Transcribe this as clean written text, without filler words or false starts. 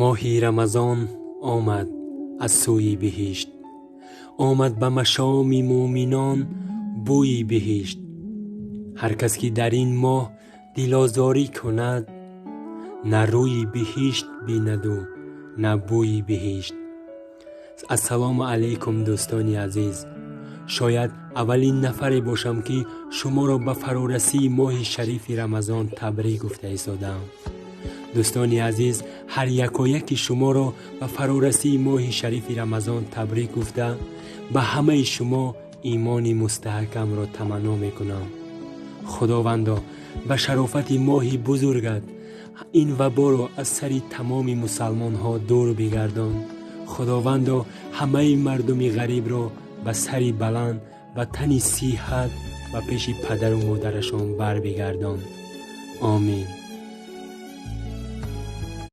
Моҳи Рамазон омад аз сӯи биҳишт, омад ба машоми мӯъминон бӯи биҳишт. Ҳар кас ки дар ин моҳ дилозорӣ кунад, на рӯи биҳишт бинаду на бӯи биҳишт. Ассалому алайкум, дӯстони азиз. Шояд аввалин нафаре бошам, ки шуморо ба фарорасии моҳи шарифи Рамазон табрик гуфта истодаам. Дӯстони азиз, ҳар якояки шуморо ба фарорасии моҳи шарифи Рамазон табрик гуфта, ба ҳамаи шумо имони мустаҳкамро таманно мекунам. Худовандо, ба шарофати моҳи бузургат ин ваборо аз сари тамоми мусалмонҳо дур бигардон. Худовандо, ҳамаи мардуми ғарибро ба сари баланд, ба тани сиҳат ба пеши падару модарашон барбигардон. Омин.